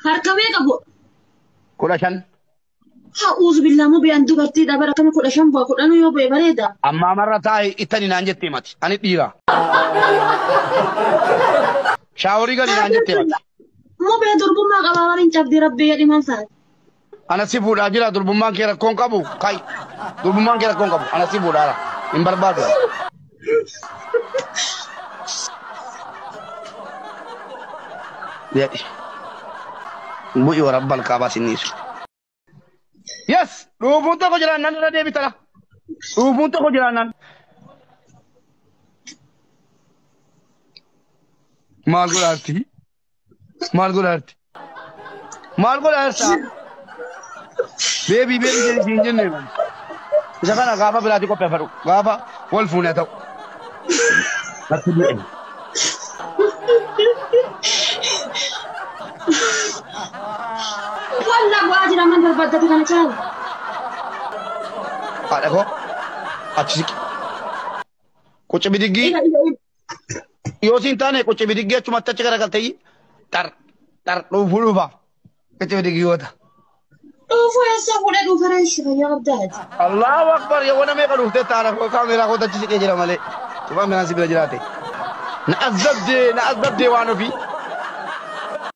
Harka meeqa bu'a? 15. Ha'uuzu billaa mubee an dubartiidha bara kama 15 bu'a 10 yoo bu'e bareeda. Ammaa marra taa'e ittani naan jettee mati. Ani dhiira. Shaaworii gali naan jettee mati. Mubee durbummaa qabaa waan hin cabdi rabbii jedhi maal taate? Ana si fuudhaa jira durbummaan kee rakkoon qabu. Kai. Durbummaan kee rakkoon qabu. Ana si fuudhaara. Hin barbaadu. Jedhi. Bu'i warabbal kaabaa sinniisu. Yes! Dhuufuun tokko jiraannaan irra deebitala. Dhuufuun tokko jiraannaan. Maal godhaarti? Maal godhaarti? Maal godhaarta? Beebii beebii jedhi siin jenne. Isa kana gaafa biraatti qopheeffadhu. Gaafa wal fuunee ta'u. Natti bu'e. Walla bu'aa jira man barbaaddate kana caala. Haadha koo achi siqi. Quci bidiggii yoo siin taane quci bidiggii achumatti achi garagaltee xar xar dhuufuu dhufa. Quci bidiggii goota. Dhuufuu eessaa fuudhee dhuufa reessi fayyaa qabdaati. Allahu akbar yoo nama meeqa dhuuftee taana koo kaameeraa koo achi siqee jira malee. Kaameeraan si bira jiraate. Na azabdee na azabdee waan ofii.